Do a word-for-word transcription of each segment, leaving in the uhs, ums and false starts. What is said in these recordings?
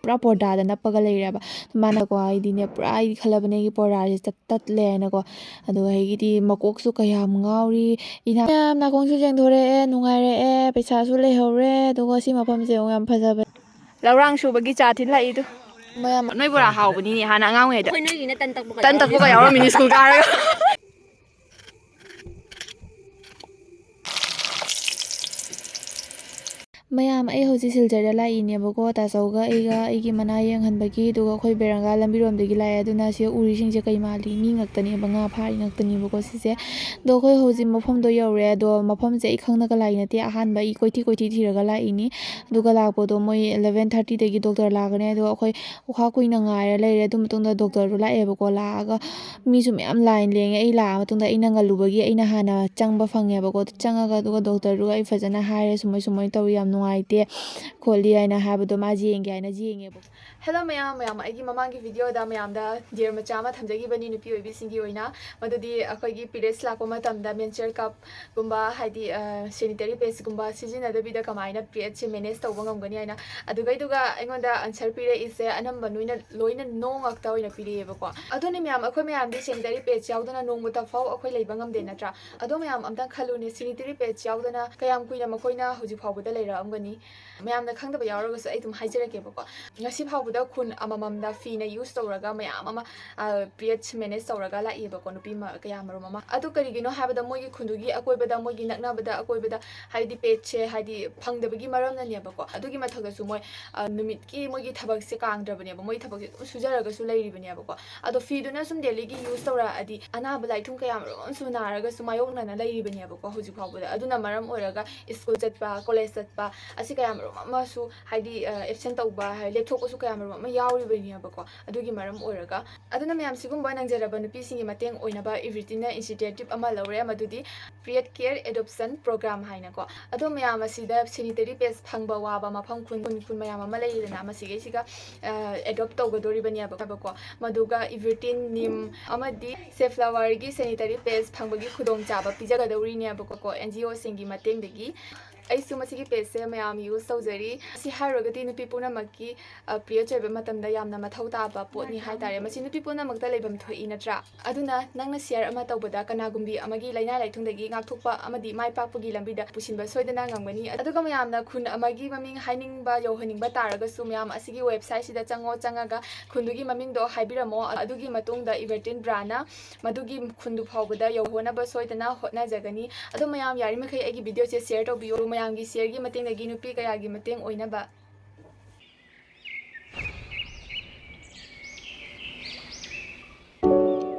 ꯄꯨꯔꯥ ꯄꯣꯔꯗꯥꯗ ꯅꯞꯄꯒ ꯂꯩꯔꯦꯕ꯫ ꯃꯥꯅꯀꯣ, ꯑꯩꯗꯤꯅꯦ, ꯄꯨꯔꯥ ꯑꯩꯗꯤ ꯈꯜꯂꯕꯅꯦ ꯑꯩꯒꯤ ꯄꯣꯔꯗꯥꯁꯦ ꯇꯠ-, ꯇꯠꯂꯦ ꯍꯥꯏꯅꯀꯣ꯫ ꯑꯗꯨꯒ ꯑꯩꯒꯤꯗꯤ ꯃꯀꯣꯛꯁꯨ ꯀꯌꯥꯝ ꯉꯥꯎꯔꯤ꯫ ꯏꯅꯥ-, ꯃꯌꯥꯝ, ꯅꯥꯀꯣꯡꯁꯨ ꯁꯦꯡꯗꯣꯔꯛꯑꯦ, ꯅꯨꯡꯉꯥꯏꯔꯛꯑꯦ, ꯄꯩꯁꯥꯁꯨ ꯂꯩꯍꯧꯔꯦ꯫ ꯑꯗꯨꯒ ꯁꯤ ꯃꯐꯝꯁꯦ ꯑꯃꯨꯛ ꯌꯥꯝ ꯐꯖꯕꯅꯦ꯫ ꯂꯧꯔꯥꯡ ꯁꯨꯕꯒꯤ ꯆꯥ ꯊꯤꯜꯂꯛꯏꯗꯣ꯫ ꯃꯌꯥꯝ, ꯅꯣꯏ ꯕꯣꯔꯥ ꯍꯥꯎꯕꯅꯤꯅꯦ, ꯍꯥꯟꯅ ꯑꯉꯥꯡ ꯑꯣꯏꯔꯤꯉꯩꯗ꯫ ꯑꯩꯈꯣꯏ ꯅꯣꯏꯒꯤꯅ ꯇꯟ ꯇꯛꯄꯒ ꯇꯟ ꯇꯛꯄꯒ ꯌꯥꯎꯔꯝꯃꯤꯅꯤ ꯁ꯭ꯀꯨꯜ ꯀꯥꯔꯒ꯫ ꯃꯌꯥꯝ, ꯑꯩ ꯍꯧꯖꯤꯛ ꯁꯤꯜꯆꯔꯗ ꯂꯥꯛꯏꯅꯦꯕꯀꯣ, ꯇꯥꯆꯧꯒ ꯑꯩꯒ ꯑꯩꯒꯤ ꯃꯅꯥ ꯌꯦꯡꯍꯟꯕꯒꯤ꯫ ꯑꯗꯨꯒ ꯑꯩꯈꯣꯏ ꯕꯦꯔꯪꯒꯥ ꯂꯝꯕꯤꯔꯣꯝꯗꯒꯤ ꯂꯥꯛꯑꯦ꯫ ꯑꯗꯨꯅ ꯁꯤ ꯎꯔꯤꯁꯤꯡꯁꯦ ꯀꯩ ꯃꯥꯜꯂꯤ? ꯃꯤ ꯉꯥꯛꯇꯅꯦꯕ, ꯉꯥ ꯐꯥꯔꯤ ꯉꯥꯛꯇꯅꯦꯕꯀꯣ ꯁꯤꯁꯦ꯫ ꯑꯗꯣ ꯑꯩꯈꯣꯏ ꯍꯧꯖꯤꯛ ꯃꯐꯝꯗꯣ ꯌꯧꯔꯦ꯫ ꯑꯗꯣ ꯃꯐꯝꯁꯦ ꯑꯩ ꯈꯪꯅꯒ ꯂꯥꯛꯏ ꯅꯠꯇꯦ, ꯑꯍꯥꯟꯕ ꯑꯩ ꯀꯣꯏꯊꯤ ꯀꯣꯏꯊꯤ ꯊꯤꯔꯒ ꯂꯥꯛꯏꯅꯤ꯫ ꯑꯗꯨꯒ ꯂꯥꯛꯄꯗꯣ ꯃꯣꯏ eleven thirty ꯗꯒꯤ ꯗꯣꯛꯇꯔ ꯂꯥꯛꯀꯅꯤ꯫ ꯑꯗꯣ ꯑꯩꯈꯣꯏ ꯑꯣꯈꯥ ꯀꯨꯏꯅ ꯉꯥꯏꯔ ꯂꯩꯔꯦ꯫ ꯑꯗꯨ ꯃꯇꯨꯡꯗ ꯗꯣꯛꯇꯔꯗꯣ ꯂꯥꯛꯑꯦꯕꯀꯣ꯫ ꯂꯥꯛꯑꯒ ꯃꯤꯁꯨ ꯃꯌꯥꯝ ꯂꯥꯏꯟ ꯂꯦꯡꯉꯦ꯫ ꯑꯩ ꯂꯥꯛꯑ ꯃꯇꯨꯡꯗ ꯑꯩꯅ ꯉꯜꯂꯨꯕꯒꯤ ꯑꯩꯅ ꯍꯥꯟꯅ ꯆꯪꯕ ꯐꯪꯉꯦꯕꯀꯣ꯫ ꯑꯗꯨ ꯆꯪꯉꯒ ꯑꯗꯨꯒ ꯗꯣꯛꯇꯔꯗꯨꯒ ꯑꯩ ꯐꯖꯅ ꯍꯥꯏꯔꯦ, "ꯁꯨꯃꯥꯏ ꯁꯨꯃꯥꯏꯅ ꯇꯧꯋꯤ, ꯌꯥꯝ ꯅꯨꯡꯉꯥꯏꯇꯦ ꯈꯣꯠꯂꯤ" ꯍꯥꯏꯅ ꯍꯥꯏꯕꯗꯣ ꯃꯥ ꯌꯦꯡꯒꯦ ꯍꯥꯏꯅ ꯌꯦꯡꯉꯦꯕꯀꯣ꯫ ꯍꯦꯜꯂꯣ ꯃꯌꯥꯝ, ꯃꯌꯥꯝ, ꯑꯩꯒꯤ ꯃꯃꯥꯡꯒꯤ ꯚꯤꯗꯤꯑꯣꯗ ꯃꯌꯥꯝꯗ ꯗꯤꯌꯔ ꯃꯆꯥ ꯑꯃ ꯊꯝꯖꯈꯤꯕꯅꯤ ꯅꯨꯄꯤ ꯑꯣꯏꯕꯤꯁꯤꯡꯒꯤ ꯑꯣꯏꯅ꯫ ꯃꯗꯨꯗꯤ ꯑꯩꯈꯣꯏꯒꯤ ꯄꯤꯔꯤꯌꯗꯁ ꯂꯥꯛꯄ ꯃꯇꯝꯗ ꯃꯦꯟꯁꯇ꯭ꯔꯨꯑꯦꯜ ꯀꯞꯀꯨꯝꯕ, ꯍꯥꯏꯗꯤ, ꯁꯦꯅꯤꯇꯔꯤ ꯄꯦꯗꯁꯀꯨꯝꯕ ꯁꯤꯖꯤꯟꯅꯗꯕꯤꯗ ꯀꯃꯥꯏꯅ ꯄꯤꯔꯤꯌꯗꯁꯦ ꯃꯦꯅꯦꯖ ꯇꯧꯕ ꯉꯝꯒꯅꯤ ꯍꯥꯏꯅ꯫ ꯑꯗꯨꯒꯩꯗꯨꯒ ꯑꯩꯉꯣꯟꯗ ꯑꯟꯁꯔ ꯄꯤꯔꯛꯏꯁꯦ ꯑꯅꯝꯕ ꯅꯣꯏꯅ, ꯂꯣꯏꯅ "ꯅꯣ" ꯉꯥꯛꯇ ꯑꯣꯏꯅ ꯄꯤꯔꯛꯑꯦꯕꯀꯣ꯫ ꯑꯗꯨꯅꯤ ꯃꯌꯥꯝ, ꯑꯩꯈꯣꯏ ꯃꯌꯥꯝꯗꯤ ꯁꯦꯅꯤꯇꯔꯤ ꯄꯦꯗꯁ ꯌꯥꯎꯗꯅ ꯅꯣꯡꯃꯇ ꯐꯥꯎ ꯑꯩꯈꯣꯏ ꯂꯩꯕ ꯉꯝꯗꯦ, ꯅꯠꯇ꯭ꯔꯥ? ꯑꯗꯣ ꯃꯌꯥꯝ ꯑꯝꯇꯪ ꯈꯜꯂꯨꯅꯦ, ꯁꯦꯅꯤꯇꯔꯤ ꯄꯦꯗꯁ ꯌꯥꯎꯗꯅ ꯀꯌꯥꯝ ꯀꯨꯏꯅ ꯃꯈꯣꯏꯅ ꯍꯧꯖꯤꯛ ꯐꯥꯎꯕꯗ ꯂꯩꯔꯛꯑꯝꯒꯅꯤ? ꯃꯌꯥꯝꯅ ꯈꯪꯗꯕ ꯌꯥꯎꯔꯒꯁꯨ ꯑꯩ ꯑꯗꯨꯝ ꯍꯥꯏꯖꯔꯛꯀꯦꯕꯀꯣ꯫ ꯉꯁꯤ ꯐꯥꯎꯕꯗ ꯈꯨꯟ ꯑꯃꯃꯝꯗ ꯐꯤꯅ ꯌꯨꯁ ꯇꯧꯔꯒ ꯃꯌꯥꯝ ꯑꯃ, ꯑ, ꯄꯤꯔꯤꯌꯗꯁ ꯃꯦꯅꯦꯖ ꯇꯧꯔꯒ ꯂꯥꯛꯏꯕꯀꯣ, ꯅꯨꯄꯤ ꯃ-, ꯀꯌꯥ ꯃꯔꯨꯝ ꯑꯃ꯫ ꯑꯗꯨ ꯀꯔꯤꯒꯤꯅꯣ ꯍꯥꯏꯕꯗ ꯃꯣꯏꯒꯤ ꯈꯨꯟꯗꯨꯒꯤ ꯑꯀꯣꯏꯕꯗ, ꯃꯣꯏꯒꯤ ꯅꯛꯅꯕꯗ, ꯑꯀꯣꯏꯕꯗ ꯍꯥꯏꯗꯤ ꯄꯦꯗꯁꯦ ꯍꯥꯏꯗꯤ ꯐꯪꯗꯕꯒꯤ ꯃꯔꯝꯅꯅꯦꯕꯀꯣ꯫ ꯑꯗꯨꯒꯤ ꯃꯊꯛꯇꯁꯨ ꯃꯣꯏ, ꯑ, ꯅꯨꯃꯤꯠꯀꯤ ꯃꯣꯏꯒꯤ ꯊꯕꯛꯁꯦ ꯀꯥꯡꯗ꯭ꯔꯕꯅꯦꯕ, ꯃꯣꯏ ꯊꯕꯛꯁꯦ ꯑꯗꯨꯝ ꯁꯨꯖꯔꯒꯁꯨ ꯂꯩꯔꯤꯕꯅꯦꯕꯀꯣ꯫ ꯑꯗꯣ ꯐꯤꯗꯨꯅ ꯁꯨꯝ ꯗꯦꯂꯤꯒꯤ ꯌꯨꯁ ꯇꯧꯔꯛꯑꯗꯤ ꯑꯅꯥꯕ ꯂꯥꯏꯊꯨꯡ ꯀꯌꯥ ꯃꯔꯨꯝ ꯑꯃꯁꯨ ꯅꯥꯔꯒꯁꯨ ꯃꯥꯌꯣꯛꯅꯅ ꯂꯩꯔꯤꯕꯅꯦꯕꯀꯣ ꯍꯧꯖꯤꯛ ꯐꯥꯎꯕꯗ꯫ ꯑꯗꯨꯅ ꯃꯔꯝ ꯑꯣꯏꯔꯒ ꯁ꯭ꯀꯨꯜ ꯆꯠꯄ, ꯀꯣꯂꯦꯖ ꯆꯠꯄ ꯑꯁꯤ ꯀꯌꯥ ꯃꯔꯨꯝ ꯑꯃꯁꯨ ꯍꯥꯏꯗꯤ, ꯑ, ꯑꯦꯕꯁꯦꯟ ꯇꯧꯕ, ꯍꯥꯏꯗꯤ ꯂꯦꯞꯊꯣꯛꯄꯁꯨ ꯀꯌꯥ ꯃꯔꯨꯝ ꯑꯃ ꯌꯥꯎꯔꯤꯕꯅꯦꯕꯀꯣ꯫ ꯑꯗꯨꯒꯤ ꯃꯔꯝ ꯑꯣꯏꯔꯒ, ꯑꯗꯨꯅ ꯃꯌꯥꯝ, ꯁꯤꯒꯨꯝꯕ ꯅꯪꯖꯔꯕ ꯅꯨꯄꯤꯁꯤꯡꯒꯤ ꯃꯇꯦꯡ ꯑꯣꯏꯅꯕ ꯏꯕ꯭ꯔꯤꯇꯤꯟꯅ ꯏꯅꯤꯁꯤꯌꯦꯇꯤꯚ ꯑꯃ ꯂꯧꯔꯦ, ꯃꯗꯨꯗꯤ ꯄꯤꯔꯤꯌꯗ ꯀꯦꯌꯔ ꯑꯦꯗꯣꯞꯁꯟ ꯄ꯭ꯔꯣꯒ꯭ꯔꯥꯝ ꯍꯥꯏꯅꯀꯣ꯫ ꯑꯗꯣ ꯃꯌꯥꯝ, ꯑꯁꯤꯗ ꯁꯦꯅꯤꯇꯔꯤ ꯄꯦꯗꯁ ꯐꯪꯕ ꯋꯥꯕ ꯃꯐꯝ ꯈꯨꯟ, ꯈꯨꯟ, ꯈꯨꯟ ꯃꯌꯥꯝ ꯑꯃ ꯂꯩꯔꯤꯗꯅ, ꯃꯁꯤꯈꯩꯁꯤꯒ, ꯑ, ꯑꯦꯗꯣꯞ ꯇꯧꯒꯗꯣꯔꯤꯕꯅꯦꯕꯀꯣ꯫ ꯃꯗꯨꯒ ꯏꯕ꯭ꯔꯤꯇꯤꯟ, ꯅꯤꯝ ꯑꯃꯗꯤ ꯁꯦꯐ ꯂꯋꯥꯔꯒꯤ ꯁꯦꯅꯤꯇꯔꯤ ꯄꯦꯗꯁ ꯐꯪꯕꯒꯤ ꯈꯨꯗꯣꯡꯆꯥꯕ ꯄꯤꯖꯒꯗꯧꯔꯤꯅꯦꯕꯀꯣ, ꯑꯦꯟ ꯖꯤ ꯑꯣꯁꯤꯡꯒꯤ ꯃꯇꯦꯡꯗꯒꯤ꯫ ꯑꯩꯁꯨ ꯃꯁꯤꯒꯤ ꯄꯦꯖꯁꯦ ꯃꯌꯥꯝ ꯌꯨꯁ ꯇꯧꯖꯔꯤ꯫ ꯑꯁꯤ ꯍꯥꯏꯔꯨꯔꯒꯗꯤ ꯅꯨꯄꯤ ꯄꯨꯝꯅꯃꯛꯀꯤ ꯄꯤꯔꯤꯌꯗꯁ ꯑꯣꯏꯕ ꯃꯇꯝꯗ ꯌꯥꯝꯅ ꯃꯊꯧ ꯇꯥꯕ ꯄꯣꯠꯅꯤ ꯍꯥꯏꯇꯥꯔꯦ꯫ ꯃꯁꯤ ꯅꯨꯄꯤ ꯄꯨꯝꯅꯃꯛꯇ ꯂꯩꯐꯝ ꯊꯣꯛꯏ ꯅꯠꯇ꯭ꯔꯥ? ꯑꯗꯨꯅ ꯅꯪꯅ ꯁꯤꯌꯔ ꯑꯃ ꯇꯧꯕꯗ ꯀꯅꯥꯒꯨꯝꯕꯤ ꯑꯃꯒꯤ ꯂꯥꯏꯅꯥ ꯂꯥꯏꯊꯨꯡꯗꯒꯤ ꯉꯥꯛꯊꯣꯛꯄ ꯑꯃꯗꯤ ꯃꯥꯏ ꯄꯥꯛꯄꯒꯤ ꯂꯝꯕꯤꯗ ꯄꯨꯁꯤꯟꯕ ꯁꯣꯏꯗꯅ ꯉꯝꯒꯅꯤ꯫ ꯑꯗꯨꯒ ꯃꯌꯥꯝꯅ ꯈꯨꯟ ꯑꯃꯒꯤ ꯃꯃꯤꯡ ꯍꯥꯏꯅꯤꯡꯕ ꯌꯧꯍꯟꯅꯤꯡꯕ ꯇꯥꯔꯒꯁꯨ ꯃꯌꯥꯝ ꯑꯁꯤꯒꯤ ꯋꯦꯕꯁꯥꯏꯠꯁꯤꯗ ꯆꯪꯉꯣ, ꯆꯪꯉꯒ ꯈꯨꯟꯗꯨꯒꯤ ꯃꯃꯤꯡꯗꯣ ꯍꯥꯏꯕꯤꯔꯝꯃꯣ꯫ ꯑꯗꯨꯒꯤ ꯃꯇꯨꯡꯗ ꯏꯕꯔꯇꯤꯟ ꯕ꯭ꯔꯥꯅ ꯃꯗꯨꯒꯤ ꯈꯨꯟꯗꯨ ꯐꯥꯎꯕꯗ ꯌꯧꯍꯣꯅꯕ ꯁꯣꯏꯗꯅ ꯍꯣꯠꯅꯖꯒꯅꯤ꯫ ꯑꯗꯣ ꯃꯌꯥꯝ ꯌꯥꯔꯤꯃꯈꯩ ꯑꯩꯒꯤ ꯚꯤꯗꯤꯑꯣꯁꯦ ꯁꯤꯌꯔ ꯇꯧꯕꯤꯌꯨ꯫ ꯃꯌꯥꯝꯒꯤ ꯁꯤꯌꯔꯒꯤ ꯃꯇꯦꯡꯗꯒꯤ ꯅꯨꯄꯤ ꯀꯌꯥꯒꯤ ꯃꯇꯦꯡ ꯑꯣꯏꯅꯕ꯫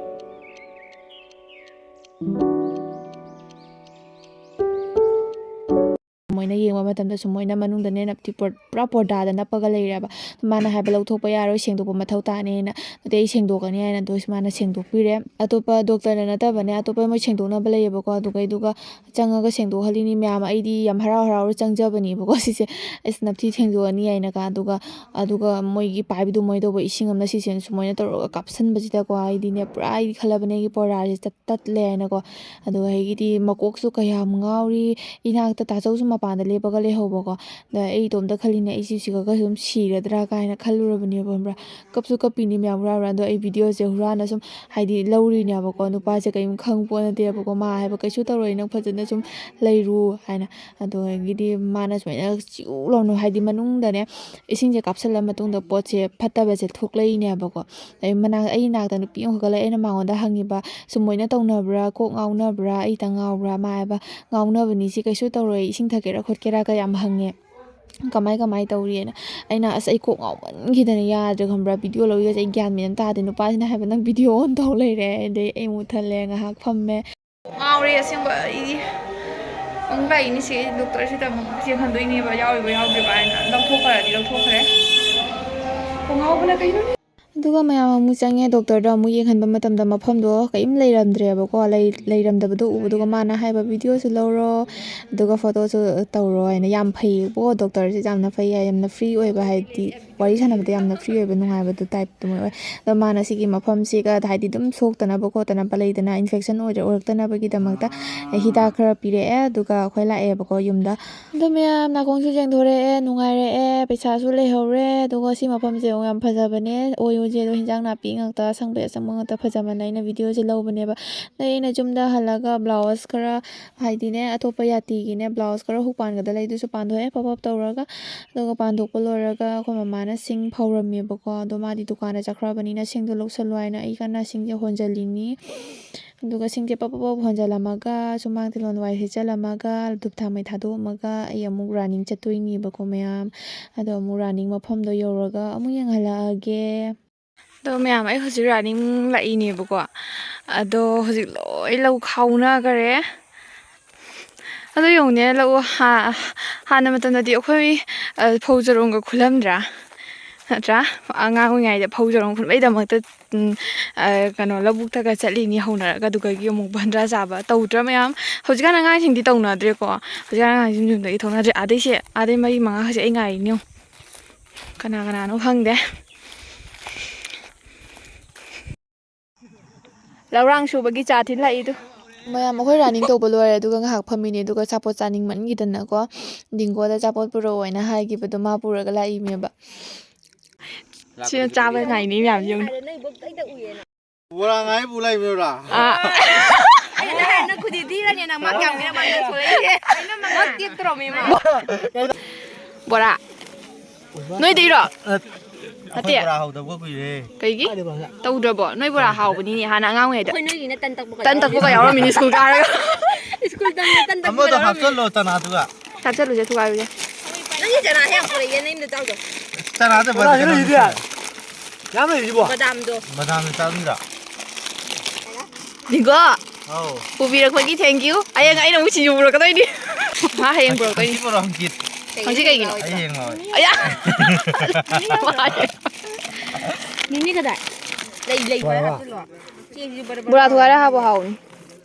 ꯃꯣꯏꯅ ꯌꯦꯡꯕ ꯃꯇꯝꯗꯁꯨ ꯃꯣꯏꯅ ꯃꯅꯨꯡꯗꯅꯦ ꯅꯞꯇꯤ ꯄꯣꯔ-, ꯄꯨꯔꯥ ꯄꯣꯔꯗꯥꯗ ꯅꯞꯄꯒ ꯂꯩꯔꯦꯕ꯫ ꯃꯥꯅ ꯍꯥꯏꯕ, "ꯂꯧꯊꯣꯛꯄ ꯌꯥꯔꯣꯏ, ꯁꯦꯡꯗꯣꯛꯄ ꯃꯊꯧ ꯇꯥꯅꯤ" ꯍꯥꯏꯅ, "ꯑꯗꯨꯗꯤ ꯑꯩ ꯁꯦꯡꯗꯣꯛꯀꯅꯤ" ꯍꯥꯏꯅ ꯑꯗꯨ ꯃꯥꯅ ꯁꯦꯡꯗꯣꯛꯄꯤꯔꯦ꯫ ꯑꯇꯣꯞꯄ ꯗꯣꯛꯇꯔꯅ ꯅꯠꯇꯕꯅꯦ, ꯑꯇꯣꯞꯄ ꯃꯣꯏ ꯁꯦꯡꯗꯣꯛꯅꯕ ꯂꯩꯌꯦꯕꯀꯣ꯫ ꯑꯗꯨꯒꯩꯗꯨꯒ ꯆꯪꯉꯒ ꯁꯦꯡꯗꯣꯛꯍꯜꯂꯤꯅꯤ ꯃꯌꯥꯝ꯫ ꯑꯩꯗꯤ ꯌꯥꯝ ꯍꯔꯥꯎ ꯍꯔꯥꯎꯔ ꯆꯪꯖꯕꯅꯦꯕꯀꯣ ꯁꯤꯁꯦ, ꯑꯁ, ꯅꯞꯊꯤ ꯁꯦꯡꯗꯣꯛꯑꯅꯤ ꯍꯥꯏꯅꯒ꯫ ꯑꯗꯨꯒ, ꯑꯗꯨꯒ ꯃꯣꯏꯒꯤ ꯄꯥꯏꯞꯇꯨ ꯃꯣꯏ ꯇꯧꯕ ꯏꯁꯤꯡ ꯑꯃꯅ ꯁꯤꯁꯦ ꯁꯨꯃꯥꯏꯅ ꯇꯧꯔꯒ ꯀꯥꯞꯁꯟꯕꯁꯤꯗꯀꯣ, ꯑꯩꯗꯤꯅꯦ ꯄꯨꯔꯥ ꯑꯩꯗꯤ ꯈꯜꯂꯕꯅꯦ ꯑꯩꯒꯤ ꯄꯣꯔꯗꯥꯁꯦ ꯇꯠ-, ꯇꯠꯂꯦ ꯍꯥꯏꯅꯀꯣ꯫ ꯑꯗꯨꯒ ꯑꯩꯒꯤꯗꯤ ꯃꯀꯣꯛꯁꯨ ꯀꯌꯥꯝ ꯉꯥꯎꯔꯤ, ꯏꯅꯥꯛꯇ ꯇꯥꯆꯧꯁꯨ ꯃꯄꯥꯟꯗ ꯂꯦꯞꯄꯒ ꯂꯩꯍꯧꯕꯀꯣ꯫ ꯑꯗ ꯑꯩ ꯏꯇꯣꯝꯇ ꯈꯜꯂꯤꯅꯦ, ꯑꯩꯁꯤ ꯁꯤꯈ꯭ꯔꯒ ꯑꯗꯨꯝ ꯁꯤꯔꯗ꯭ꯔꯥ ꯀꯥꯏꯅ ꯈꯜꯂꯨꯔꯕꯅꯦꯕ, ꯈꯪꯕ꯭ꯔꯥ? ꯀꯞꯁꯨ ꯀꯞꯄꯤꯅꯤ ꯃꯌꯥꯝ ꯍꯨꯔꯥꯟ ꯍꯨꯔꯥꯟ꯫ ꯑꯗꯣ ꯑꯩ ꯚꯤꯗꯤꯑꯣꯁꯦ ꯍꯨꯔꯥꯟꯅ ꯁꯨꯝ, ꯍꯥꯏꯗꯤ, ꯂꯧꯔꯤꯅꯦꯕꯀꯣ꯫ ꯅꯨꯄꯥꯁꯦ ꯀꯔꯤꯝ ꯈꯪ ꯄꯣꯠ ꯅꯠꯇꯦꯕꯀꯣ꯫ ꯃꯥ ꯍꯥꯏꯕ, "ꯀꯩꯁꯨ ꯇꯧꯔꯣꯏ, ꯅꯪ ꯐꯖꯅ ꯁꯨꯝ ꯂꯩꯔꯨ" ꯍꯥꯏꯅ꯫ ꯑꯗꯨꯗꯒꯤꯗꯤ ꯃꯥꯅ ꯁꯨꯃꯥꯏꯅ ꯆꯤꯎ ꯂꯥꯎꯅ, ꯍꯥꯏꯗꯤ, ꯃꯅꯨꯡꯗꯅꯦ ꯏꯁꯤꯡꯁꯦ ꯀꯥꯞꯁꯤꯜꯂ ꯃꯇꯨꯡꯗ ꯄꯣꯠꯁꯦ ꯐꯠꯇꯕꯁꯦ ꯊꯣꯛꯂꯛꯏꯅꯦꯕꯀꯣ꯫ ꯑꯩ ꯃꯅꯥꯛ-, ꯑꯩ ꯏꯅꯥꯛꯇ ꯅꯨꯄꯤ ꯑꯃꯈꯛꯀ ꯂꯩ꯫ ꯑꯩꯅ ꯃꯉꯣꯟꯗ ꯍꯪꯉꯤꯕ, "ꯁꯨꯃꯥꯏꯅ ꯇꯧꯅꯕ꯭ꯔꯥ? ꯀꯣꯛ ꯉꯥꯎꯅꯕ꯭ꯔꯥ? ꯑꯩꯇ ꯉꯥꯎꯕ꯭ꯔꯥ?" ꯃꯥ ꯍꯥꯏꯕ, "ꯉꯥꯎꯅꯕꯅꯤ, ꯁꯤ ꯀꯩꯁꯨ ꯇꯧꯔꯣꯏ, ꯏꯁꯤꯡ ꯊꯛꯀꯦꯔꯥ ꯈꯣꯠꯀꯦꯔꯥ?" ꯀꯌꯥꯝ ꯍꯪꯉꯦ꯫ "ꯀꯃꯥꯏ, ꯀꯃꯥꯏ ꯇꯧꯔꯤꯑꯅ?" ꯑꯩꯅ, "ꯑꯁ, ꯑꯩ ꯀꯣꯛ ꯉꯥꯎꯃꯟꯈꯤꯗꯅ ꯌꯥꯗ꯭ꯔꯦ, ꯈꯪꯕ꯭ꯔꯥ? ꯚꯤꯗꯤꯑꯣ ꯂꯧꯔꯤꯒꯁꯦ ꯑꯩ ꯒ꯭ꯌꯥꯟ ꯃꯦꯟ ꯑꯃ ꯇꯥꯗꯦ꯫ ꯅꯨꯄꯥꯁꯤꯅ ꯍꯥꯏꯕ, 'ꯅꯪ ꯚꯤꯗꯤꯑꯣ ꯑꯣꯟ ꯇꯧ ꯂꯩꯔꯦ.' ꯑꯗꯩ ꯑꯩ ꯃꯨꯠꯊꯠꯂꯦ, ꯉꯥꯏꯍꯥꯛ ꯐꯝꯃꯦ꯫ ꯉꯥꯎꯔꯦ ꯑꯁꯦꯡꯕ꯫ ꯑꯩ ꯑꯃꯨꯛ ꯂꯥꯛꯏꯅꯤ ꯁꯤ ꯗꯣꯛꯇꯔꯁꯤꯗ ꯑꯃꯨꯛ ꯌꯦꯡꯍꯟꯗꯣꯏꯅꯦꯕ, ꯌꯥꯎꯔꯤꯕ ꯌꯥꯎꯗ꯭ꯔꯤꯕ ꯍꯥꯏꯅ꯫ ꯂꯧꯊꯣꯛꯈ꯭ꯔꯗꯤ ꯂꯧꯊꯣꯛꯈ꯭ꯔꯦ꯫ ꯀꯣꯛ ꯉꯥꯎꯕꯅ ꯀꯩꯅꯣꯅꯦ꯫ ꯑꯗꯨꯒ ꯃꯌꯥꯝ ꯑꯃꯨꯛ ꯆꯪꯉꯦ꯫ ꯗꯣꯛꯇꯔꯗ ꯑꯃꯨꯛ ꯌꯦꯡꯍꯟꯕ ꯃꯇꯝꯗ ꯃꯐꯝꯗꯣ ꯀꯔꯤꯝ ꯂꯩꯔꯝꯗ꯭ꯔꯦꯕꯀꯣ꯫ ꯂꯩ-, ꯂꯩꯔꯝꯗꯕꯗꯣ ꯎꯕꯗꯨꯒ ꯃꯥꯅ ꯍꯥꯏꯕ, "ꯚꯤꯗꯤꯑꯣꯁꯨ ꯂꯧꯔꯣ, ꯑꯗꯨꯒ ꯐꯣꯇꯣꯁꯨ ꯇꯧꯔꯣ" ꯍꯥꯏꯅ꯫ ꯌꯥꯝ ꯐꯩꯌꯦꯀꯣ ꯗꯣꯛꯇꯔꯁꯦ, ꯌꯥꯝꯅ ꯐꯩ ꯍꯥꯏ, ꯌꯥꯝꯅ ꯐ꯭ꯔꯤ ꯑꯣꯏꯕ, ꯍꯥꯏꯗꯤ ꯋꯥꯔꯤ ꯁꯥꯟꯅꯕꯗ ꯌꯥꯝꯅ ꯐ꯭ꯔꯤ ꯑꯣꯏꯕ, ꯅꯨꯡꯉꯥꯏꯕꯗꯣ ꯇꯥꯏꯞꯇꯨꯃ ꯑꯣꯏ꯫ ꯑꯗꯣ ꯃꯥꯅ ꯁꯤꯒꯤ ꯃꯐꯝꯁꯤꯒ, ꯍꯥꯏꯗꯤ, ꯑꯗꯨꯝ ꯁꯣꯛꯇꯅꯕ ꯈꯣꯠꯇꯅꯕ ꯂꯩꯗꯅ, ꯏꯟꯐꯦꯛꯁꯟ ꯑꯣꯏꯔ-, ꯑꯣꯏꯔꯛꯇꯅꯕꯒꯤꯗꯃꯛꯇ ꯍꯤꯗꯥꯛ ꯈꯔ ꯄꯤꯔꯛꯑꯦ꯫ ꯑꯗꯨꯒ ꯑꯩꯈꯣꯏ ꯂꯥꯛꯑꯦꯕꯀꯣ ꯌꯨꯝꯗ꯫ ꯑꯗꯣ ꯃꯌꯥꯝ, ꯅꯥꯀꯣꯡꯁꯨ ꯁꯦꯡꯗꯣꯔꯛꯑꯦ, ꯅꯨꯡꯉꯥꯏꯔꯛꯑꯦ, ꯄꯩꯁꯥꯁꯨ ꯂꯩꯍꯧꯔꯦ꯫ ꯑꯗꯨꯒ ꯁꯤ ꯃꯐꯝꯁꯦ ꯑꯃꯨꯛ ꯌꯥꯝ ꯐꯖꯕꯅꯦ, ꯑꯣꯏ ꯎꯁꯦ꯫ ꯑꯗꯣ ꯍꯤꯟꯖꯥꯡ ꯅꯥꯄꯤ ꯉꯥꯛꯇ, ꯑꯁꯪꯕꯩ ꯑꯁꯪꯕ ꯉꯥꯛꯇ, ꯐꯖꯃꯟꯅ ꯑꯩꯅ ꯚꯤꯗꯤꯑꯣꯁꯦ ꯂꯧꯕꯅꯦꯕ꯫ ꯑꯗꯩ ꯑꯩꯅ ꯌꯨꯝꯗ ꯍꯜꯂꯒ ꯕ꯭ꯂꯥꯎꯁ ꯈꯔ, ꯍꯥꯏꯗꯤꯅꯦ, ꯑꯇꯣꯞꯄ ꯌꯥꯇꯤꯒꯤꯅꯦ, ꯕ꯭ꯂꯥꯎꯁ ꯈꯔ ꯍꯨꯛ ꯄꯥꯟꯒꯗ ꯂꯩꯗꯨꯁꯨ ꯄꯥꯟꯊꯣꯛꯑꯦ, ꯄꯞ ꯄꯞ ꯇꯧꯔꯒ꯫ ꯑꯗꯨꯒ ꯄꯥꯟꯊꯣꯛꯄ ꯂꯣꯏꯔꯒ ꯑꯩꯈꯣꯏ ꯃꯃꯥꯅ ꯁꯤꯡ ꯐꯧꯔꯝꯃꯦꯕꯀꯣ꯫ ꯑꯗꯣ ꯃꯥꯗꯤ ꯗꯨꯀꯥꯟꯗ ꯆꯠꯈ꯭ꯔꯕꯅꯤꯅ ꯁꯤꯡꯗꯣ ꯂꯧꯁꯜꯂꯣ ꯍꯥꯏꯅ ꯑꯩ ꯀꯟꯅ ꯁꯤꯡꯁꯦ ꯍꯣꯟꯖꯜꯂꯤꯅꯤ꯫ ꯑꯗꯨꯒ ꯁꯤꯡꯁꯦ ꯄꯞ ꯄꯞ ꯄꯞ ꯍꯣꯟꯖꯜꯂꯝꯃꯒ, ꯁꯨꯃꯥꯡ ꯇꯤꯂꯣꯟ ꯋꯥꯏ ꯁꯤꯠꯆꯜꯂꯝꯃꯒ, ꯙꯨꯞ ꯊꯥꯎꯃꯩ ꯊꯥꯗꯣꯛꯑꯝꯃꯒ ꯑꯩ ꯑꯃꯨꯛ ꯔꯥꯅꯤꯡ ꯆꯠꯇꯣꯏꯅꯦꯕꯀꯣ ꯃꯌꯥꯝ꯫ ꯑꯗꯣ ꯑꯃꯨꯛ ꯔꯥꯅꯤꯡ ꯃꯐꯝꯗꯣ ꯌꯧꯔꯒ ꯑꯃꯨꯛ ꯌꯦꯡꯍꯜꯂꯛꯑꯒꯦ꯫ ꯑꯗꯣ ꯃꯌꯥꯝ, ꯑꯩ ꯍꯧꯖꯤꯛ ꯔꯥꯅꯤꯡ ꯂꯥꯛꯏꯅꯦꯕꯀꯣ꯫ ꯑꯗꯣ ꯍꯧꯖꯤꯛ ꯂꯣꯏ ꯂꯧ ꯈꯥꯎꯅꯈꯔꯦ꯫ ꯑꯗꯣ ꯌꯦꯡꯉꯨꯅꯦ, ꯂꯧ ꯍꯥ-, ꯍꯥꯟꯅ ꯃꯇꯝꯗꯗꯤ ꯑꯩꯈꯣꯏ, ꯑ, ꯐꯧ ꯆꯔꯣꯡꯒ ꯈꯨꯜꯂꯝꯗ꯭ꯔꯥ? ꯅꯠꯇ꯭ꯔꯥ? ꯑꯉꯥꯡ ꯑꯣꯏꯔꯤꯉꯩꯗ ꯐꯧ ꯆꯔꯣꯡ ꯈꯨꯟꯕꯩꯗꯃꯛꯇ, ꯎꯝ, ꯑ, ꯀꯩꯅꯣ, ꯂꯧꯕꯨꯛꯇꯒ ꯆꯠꯂꯤꯅꯤ ꯍꯧꯅꯔꯒ, ꯑꯗꯨꯒꯒꯤ ꯑꯃꯨꯛ ꯚꯟꯗ꯭ꯔꯥ ꯆꯥꯕ ꯇꯧꯗ꯭ꯔꯥ ꯃꯌꯥꯝ? ꯍꯧꯖꯤꯛꯀꯥꯟ ꯑꯉꯥꯡꯁꯤꯡꯗꯤ ꯇꯧꯅꯗ꯭ꯔꯦꯀꯣ꯫ ꯍꯧꯖꯤꯛꯀꯥꯟ ꯑꯉꯥꯡꯁꯤꯡ ꯌꯨꯝꯗꯒꯤ ꯊꯣꯛꯅꯗ꯭ꯔꯦ꯫ ꯑꯥꯗꯩꯁꯦ, ꯑꯥꯗꯩ ꯃꯔꯤ ꯃꯉꯥ ꯍꯧꯖꯤꯛ ꯑꯩ ꯉꯥꯏꯔꯤꯅꯤ ꯌꯦꯡꯉꯨ꯫ ꯀꯅꯥ ꯀꯅꯥꯅꯣ ꯈꯪꯗꯦ꯫ ꯂꯧꯔꯥꯡ ꯁꯨꯕꯒꯤ ꯆꯥ ꯊꯤꯜꯂꯛꯏꯗꯨ꯫ ꯃꯌꯥꯝ, ꯑꯩꯈꯣꯏ ꯔꯥꯅꯤꯡ ꯇꯧꯕ ꯂꯣꯏꯔꯦ, ꯑꯗꯨꯒ ꯉꯥꯏꯍꯥꯛ ꯐꯝꯃꯤꯅꯦ, ꯑꯗꯨꯒ ꯑꯆꯥꯄꯣꯠ ꯆꯥꯅꯤꯡꯃꯟꯈꯤꯗꯅꯀꯣ, ꯗꯤꯡꯒꯣꯗ ꯑꯆꯥꯄꯣꯠ ꯄꯨꯔꯛꯑꯣ ꯍꯥꯏꯅ ꯍꯥꯏꯈꯤꯕꯗꯣ ꯃꯥ ꯄꯨꯔꯒ ꯂꯥꯛꯏꯅꯦꯕ꯫ ꯁꯤꯅ ꯆꯥꯕ ꯉꯥꯏꯅꯤ ꯃꯌꯥꯝ ꯌꯦꯡꯉꯨ꯫ ꯕꯣꯔꯥ ꯉꯥꯏ ꯄꯨ ꯂꯥꯛꯏꯕ꯭ꯔꯥ? ꯑꯥ꯫ ꯑꯩꯅ ꯅꯍꯥꯟ ꯅꯪ ꯈꯨꯗꯤ ꯊꯤꯔꯅꯤ, ꯅꯪ ꯃꯥ ꯀꯌꯥꯝ ꯀꯨꯏꯔ ꯃꯥꯡꯗ ꯊꯣꯛꯂꯛꯏꯁꯦ? ꯃꯥ ꯇꯦꯛꯇ꯭ꯔꯣ ꯃꯤ ꯃꯥ? ꯕꯣꯔꯥ꯫ ꯅꯣꯏꯗꯩꯔꯣ? ꯑꯩꯈꯣꯏ ꯅꯠꯇꯦ꯫ ꯕꯣꯔꯥ ꯍꯧꯗꯕ ꯀꯨꯏꯔꯦ꯫ ꯀꯩꯒꯤ? ꯇꯧꯗ꯭ꯔꯕꯣ? ꯅꯣꯏ ꯕꯣꯔꯥ ꯍꯥꯎꯕꯅꯤꯅꯦ ꯍꯥꯟꯅ ꯑꯉꯥꯡ ꯑꯣꯏꯔꯤꯉꯩꯗ꯫ ꯑꯩꯈꯣꯏ ꯅꯣꯏꯒꯤꯅ ꯇꯟ ꯇꯛꯄꯒ ꯇꯟ ꯇꯛꯄꯒ ꯌꯥꯎꯔꯝꯃꯤꯅꯦ ꯁ꯭ꯀꯨꯜ ꯀꯥꯔꯒ꯫ ꯁ꯭ꯀꯨꯜ ꯇꯝꯕꯗ ꯇꯟ ꯇꯛꯄꯒ ꯑꯃꯗꯣ ꯌꯥꯎꯔꯝꯃꯤꯅꯦ꯫ ꯍꯥꯞꯆꯜꯂꯣ ꯆꯅꯥꯗꯨꯒ꯫ ꯍꯥꯞꯆꯜꯂꯨꯁꯦ, ꯊꯨꯒꯥꯏꯔꯨꯁꯦ꯫ ꯅꯪꯒꯤ ꯆꯅꯥꯁꯦ ꯌꯥꯝ ꯄꯨꯔꯛꯏꯌꯦ, ꯅꯌꯨꯝꯗ ꯆꯥꯎꯗꯣ꯫ ꯆꯅꯥꯗꯣ ꯆꯅꯥꯁꯦ ꯕꯗꯥꯝ ꯂꯩꯔꯤꯗꯤ꯫ ꯌꯥꯝ ꯂꯩꯔꯤꯕꯣ? ꯕꯗꯥꯝꯗꯣ꯫ ꯕꯗꯥꯝꯗꯣ ꯆꯥꯅꯤꯡꯗ꯭ꯔꯣ? ꯅꯤꯡꯒꯣ꯫ ꯑꯧ꯫ ꯄꯨꯕꯤꯔꯛꯄꯒꯤ thank you꯫ ꯍꯌꯦꯡ ꯑꯩꯅ ꯑꯃꯨꯛ ꯁꯤꯡꯖꯨ ꯄꯨꯔꯛꯀꯗꯣꯏꯅꯤ꯫ ꯃꯥ ꯍꯌꯦꯡ ꯄꯨꯔꯛꯇꯣꯏꯅꯤ꯫ ꯍꯪꯆꯤꯠ ꯄꯨꯔꯛꯑꯣ, ꯍꯪꯆꯤꯠ꯫ ꯍꯪꯆꯤꯠ ꯀꯩꯒꯤꯅꯣ? ꯑꯩ ꯍꯌꯦꯡ ꯂꯥꯛꯑꯣ꯫ ꯑꯌꯥ꯫ ꯃꯤꯃꯤ ꯀꯗꯥꯏ? ꯂꯩ, ꯂꯩ ꯈꯔ ꯍꯥꯞꯆꯤꯜꯂꯣ꯫ ꯆꯦꯡꯁꯤꯁꯨ ꯕꯔ ꯕꯔ ꯕꯣꯔꯥ ꯊꯨꯒꯥꯏꯔ ꯂꯥꯎꯔꯦ꯫ ꯍꯥꯞꯄꯣ, ꯍꯥꯎꯅꯤ꯫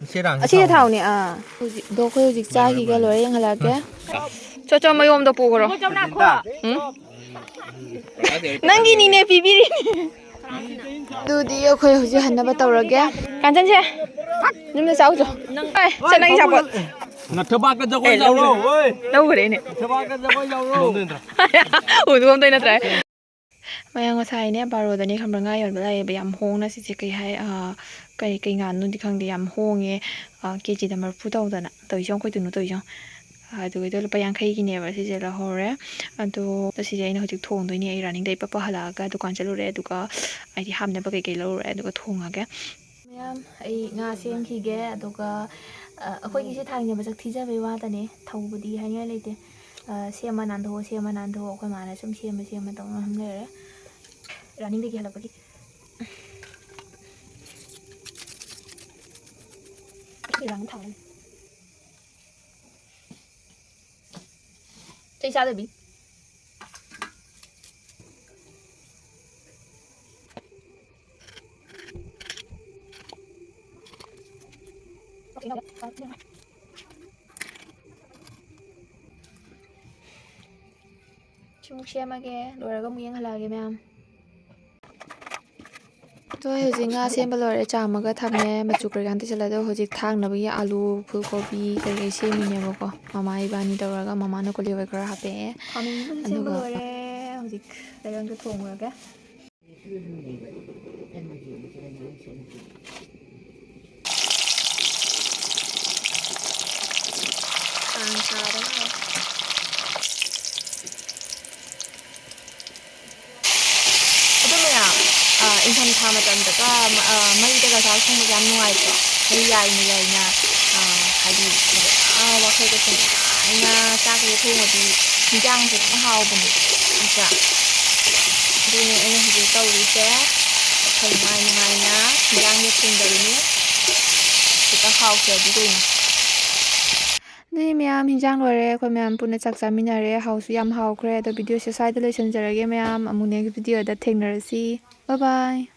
ꯏꯆꯦ ꯔꯥꯅꯤ ꯑꯁꯤꯗ ꯊꯥꯎꯅꯤ꯫ ꯊꯥꯎꯅꯤ, ꯑꯥ꯫ ꯍꯧꯖꯤꯛ, ꯑꯗꯣ ꯑꯩꯈꯣꯏ ꯍꯧꯖꯤꯛ ꯆꯥꯈꯤꯒ ꯂꯣꯏꯔꯦ, ꯌꯦꯡꯍꯜꯂꯛꯀꯦ꯫ ꯆꯣ, ꯆꯣ, ꯃꯌꯣꯝꯗꯣ ꯄꯨꯈ꯭ꯔꯣ꯫ ꯎꯝ? ꯅꯪꯒꯤꯅꯤꯅꯦ, ꯄꯤꯕꯤꯔꯤꯅꯦ꯫ ꯑꯗꯨꯗꯤ ꯑꯩꯈꯣꯏ ꯍꯧꯖꯤꯛ ꯍꯟꯅꯕ ꯇꯧꯔꯒꯦ꯫ ꯀꯥꯟꯆꯟꯁꯦ, ꯌꯨꯝꯗ ꯆꯥꯎꯆꯣ꯫ ꯑꯦ, ꯁꯦ, ꯅꯪꯒꯤ ꯑꯆꯥꯄꯣꯠ꯫ ꯅꯊꯕꯥꯛꯇ ꯖꯒꯣꯏ ꯂꯧꯔꯣ, ꯍꯣꯏ꯫ ꯂꯧꯈ꯭ꯔꯦꯅꯦ꯫ ꯅꯊꯕꯥꯛꯇ ꯖꯒꯣꯏ ꯂꯧꯔꯣ꯫ ꯎꯗꯣꯝꯗꯩ ꯅꯠꯇ꯭ꯔꯥ? ꯃꯌꯥꯝ, ꯉꯁꯥꯏꯅꯦ ꯕꯥꯔꯣꯗꯅꯦ ꯈꯪꯕ꯭ꯔꯥ, ꯉꯥ ꯌꯣꯟꯕ ꯂꯥꯛꯑꯦꯕ꯫ ꯌꯥꯝ ꯍꯣꯡꯅ ꯁꯤꯁꯦ ꯀꯩ ꯍꯥꯏ, ꯑ, ꯀꯩ, ꯀꯩ ꯉꯥꯅꯣꯗꯤ ꯈꯪꯗꯦ, ꯌꯥꯝ ꯍꯣꯡꯉꯦ꯫ ꯑ, ꯀꯦ ꯖꯤꯗ ꯃꯔꯤꯐꯨ ꯇꯧꯗꯅ꯫ ꯇꯧꯔꯤꯁꯦ ꯌꯦꯡꯉꯨ, ꯀꯩꯗꯧꯅꯣ ꯇꯧꯔꯤꯁꯦ ꯌꯦꯡꯉꯨ꯫ ꯑꯗꯨꯒꯤꯗꯣ ꯂꯨꯄꯥ ꯌꯥꯡꯈꯩꯒꯤꯅꯦꯕ ꯁꯤꯁꯦ ꯂꯧꯍꯧꯔꯦ꯫ ꯑꯗꯣ ꯁꯤꯁꯦ ꯑꯩꯅ ꯍꯧꯖꯤꯛ ꯊꯣꯡꯗꯣꯏꯅꯦ꯫ ꯑꯩ ꯔꯥꯅꯤꯡꯗ ꯏꯄꯞꯄ ꯍꯜꯂꯛꯑꯒ ꯗꯨꯀꯥꯟ ꯆꯠꯂꯨꯔꯦ, ꯑꯗꯨꯒ ꯍꯥꯏꯗꯤ ꯍꯥꯞꯅꯕ ꯀꯩꯀꯩ ꯂꯧꯔꯨꯔꯦ, ꯑꯗꯨꯒ ꯊꯣꯡꯉꯒꯦ꯫ ꯃꯌꯥꯝ, ꯑꯩ ꯉꯥ ꯁꯦꯝꯈꯤꯒꯦ, ꯑꯗꯨꯒ, ꯑ, ꯑꯩꯈꯣꯏꯒꯤꯁꯦ ꯊꯥꯡꯅꯕ ꯆꯥꯛ ꯊꯤꯖꯕꯩ ꯋꯥꯇꯅꯦ, ꯊꯧꯕꯗꯤ ꯍꯥꯏꯅꯤꯡꯉꯥꯏ ꯂꯩꯇꯦ꯫ ꯑ, ꯁꯦꯝꯃ ꯅꯥꯟꯊꯣꯛꯑꯣ, ꯁꯦꯝꯃ ꯅꯥꯟꯊꯣꯛꯑꯣ, ꯑꯩꯈꯣꯏ ꯃꯥꯅ ꯁꯨꯝ ꯁꯦꯝꯃ ꯁꯦꯝꯃ ꯇꯧꯅ ꯁꯨꯝ ꯂꯩꯔꯦ꯫ ꯔꯥꯅꯤꯡꯗꯒꯤ ꯍꯜꯂꯛꯄꯒꯤ꯫ ꯏꯔꯥꯡ ꯊꯥꯡ꯫ ꯆꯩ ꯆꯥꯗꯕꯤ꯫ ꯁꯤꯃꯨꯛ ꯁꯦꯝꯃꯒꯦ, ꯂꯣꯏꯔꯒ ꯑꯃꯨꯛ ꯌꯦꯡꯍꯜꯂꯛꯑꯒꯦ ꯃꯌꯥꯝ꯫ ꯑꯗꯣ ꯑꯩ ꯍꯧꯖꯤꯛ ꯉꯥ ꯁꯦꯝꯕ ꯂꯣꯏꯔꯦ, ꯆꯥꯝꯃꯒ ꯊꯝꯃꯦ, ꯃꯆꯨ ꯀꯩꯀꯥ ꯑꯝꯇ ꯁꯤꯜꯂꯦ꯫ ꯑꯗꯣ ꯍꯧꯖꯤꯛ ꯊꯥꯡꯅꯕꯒꯤ ꯑꯥꯂꯨ, ꯐꯨꯜ ꯀꯣꯕꯤ ꯀꯩꯀꯩ ꯁꯦꯝꯃꯤꯅꯦꯕꯀꯣ꯫ ꯃꯃꯥ ꯏꯕꯥꯅꯤ ꯇꯧꯔꯒ ꯃꯃꯥꯅ ꯀꯣꯂꯤ ꯑꯣꯏ ꯈꯔ ꯍꯥꯞꯄꯛꯑꯦ꯫ ꯈꯥꯃꯦꯟꯁꯤꯟꯕꯁꯨ ꯁꯦꯝꯕ ꯑꯗꯨꯒ ꯂꯣꯏꯔꯦ꯫ ꯍꯧꯖꯤꯛ ꯂꯩꯔꯪꯗꯣ ꯊꯣꯡꯉꯨꯔꯒꯦ꯫ ꯀꯥꯡ ꯁꯥꯕꯅ꯫ ꯑꯗꯨ ꯃꯌꯥꯝ, ꯑ, ꯏꯪꯊꯝꯊꯥ ꯃꯇꯝꯗꯒ, ꯑ, ꯃꯩꯗꯒ ꯆꯥꯛ ꯊꯣꯡꯕꯁꯦ ꯌꯥꯝ ꯅꯨꯡꯉꯥꯏꯇ꯭ꯔꯣ? ꯃꯩ ꯌꯥꯏꯅ ꯌꯥꯏꯅ, ꯑ, ꯍꯥꯏꯗꯤ, ꯑ, ꯋꯥꯈꯜꯒꯁꯦ ꯅꯨꯡꯉꯥꯏꯅ ꯆꯥꯛꯁꯦ ꯊꯣꯡꯉꯗꯤ ꯏꯟꯖꯥꯡꯁꯦ ꯑꯗꯨꯝ ꯍꯥꯎꯕꯅꯦ, ꯅꯠꯇ꯭ꯔꯥ? ꯑꯗꯨꯅꯦ ꯑꯩꯅ ꯍꯧꯖꯤꯛ ꯇꯧꯔꯤꯁꯦ꯫ ꯋꯥꯈꯜ ꯅꯨꯡꯉꯥꯏ ꯅꯨꯡꯉꯥꯏꯅ ꯏꯟꯖꯥꯡꯁꯦ ꯊꯣꯡꯗꯔꯤꯅꯤ꯫ ꯈꯤꯇꯪ ꯍꯥꯎꯇ꯭ꯔꯗꯤ ꯀꯩꯅꯣ꯫ ꯑꯗꯨꯗꯤ ꯃꯌꯥꯝ, ꯍꯤꯟꯖꯥꯡ ꯂꯣꯏꯔꯦ꯫ ꯑꯩꯈꯣꯏ ꯃꯌꯥꯝ ꯄꯨꯟꯅ ꯆꯥꯛ ꯆꯥꯃꯤꯟꯅꯔꯦ꯫ ꯍꯥꯎꯁꯨ ꯌꯥꯝ ꯍꯥꯎꯈ꯭ꯔꯦ꯫ ꯑꯗꯣ video ꯁꯦ ꯁ꯭ꯋꯥꯏꯗ ꯂꯣꯏꯁꯤꯟꯖꯔꯒꯦ ꯃꯌꯥꯝ꯫ ꯑꯃꯨꯛ next video ꯗ ꯊꯦꯡꯅꯔꯁꯤ꯫ Bye bye꯫